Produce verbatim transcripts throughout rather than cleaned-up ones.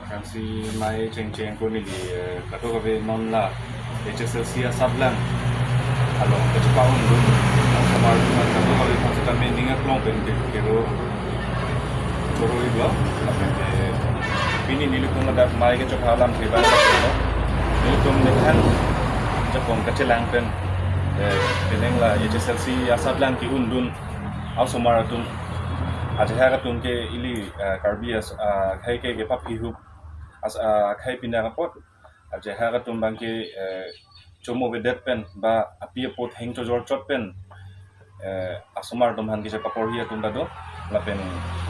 Kangsi mai chengcheng ko neli, eh, kadokave non la H S L C asatlang along kachepa-un dun, non osomar atum kadokave aphan sitame ning aklong pen ke kero choro-iklo. Lapen ke pini nelitum ladak mai kechokha alam ke bang lo. Nelitum methang japon kachelang pen, eh, penang la H S L C asatlang ke-un dun osomar atum, ajahak atum ke ili, eh, Karbi as, ah, akhei ke kepaphihup as, ah, akhei pinak apot, ajahak atum abang ke, eh, chomovedet pen ba api apo theng chojor chot pen, eh, osomar atum aphan kechepaporhi atum ta do. Lapen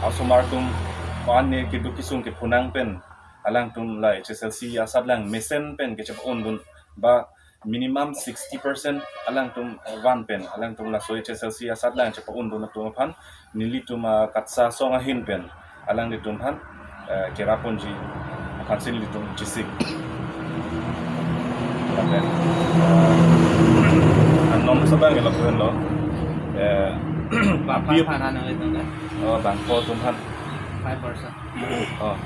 osomar atum ko-an ne keduk kesung kephunang pen alangtum la H S L C asatlang mesen pen kechepa-un dun ba minimum sixty percent alangtum, eh, van pen alangtum laso H S L C asatlang chepa-un dun atum aphan nelitum, ah, KATSA asong ahin pen alanglitum aphan, eh, keraponji aphansi nelitum chesik. Lapen, eh, anom asabang ke lapu-an lo. Eh, Baphan api ap- phan ano itu kan? Oh, bangpho atum aphan. Five percent. Oh.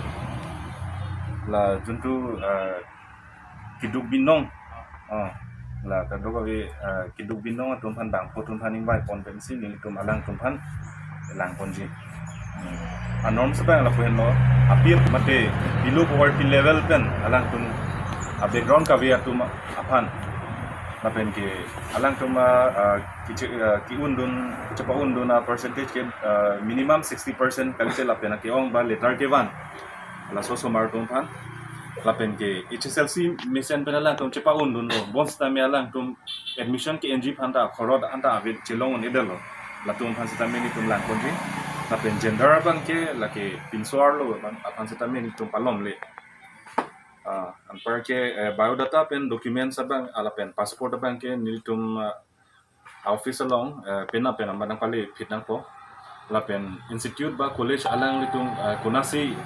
La juntu, eh, keduk binong. Oh. La kadokave, eh, keduk binong atum aphan bangpho atum aphan ingvaipon pensi nelitum alangtum aphan langponji. Hmm. Anom asabang lapu-an lo. Api mate below poverty level pen alangtum a-background kave atum aphan. Lapen ke alangtum, ah, ah, keche-, ah, ke-un dun, kechepa-un dun a-percentage ke, ah, minimum sixty percent kalite lapen ake-ong ba letter kevan laso osomar atum aphan. Lapen ke H S L C mesen pen alangtum chepa-un dunlo, bonsitame alangtum admission ke-enji aphan ta khorot anta ave chelong un-edetlo. Latum aphan sitame nelitum langponji. Lapen gender abang ke lake pinso arlo aphan, aphan sitame nelitum palomle. Ah, anparke, eh, biodata pen documents abang, ah, lapen passport abang ke nelitum, ah, office along, eh, penap penap abang nangpale phit nangpo. Lapen institute ba college alanglitum, eh, konatsi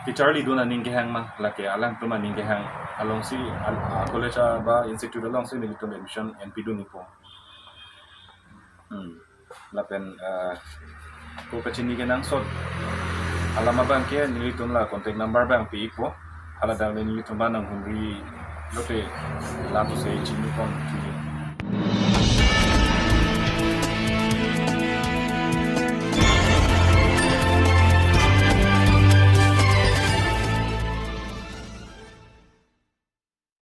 kacharli dun aning kehang ma, lake alangtum aning kehang alongsi, al-, ah, college, ah, ba institute alongsi nelitum admission enpi dun-ikpo. Hmm. Lapen, eh, ko kachini kenangsot alam abang ke nelitum la contact number abang pi-ikpo. Hala dang nelitum abang nanghumri lote lapusi chinipon, chini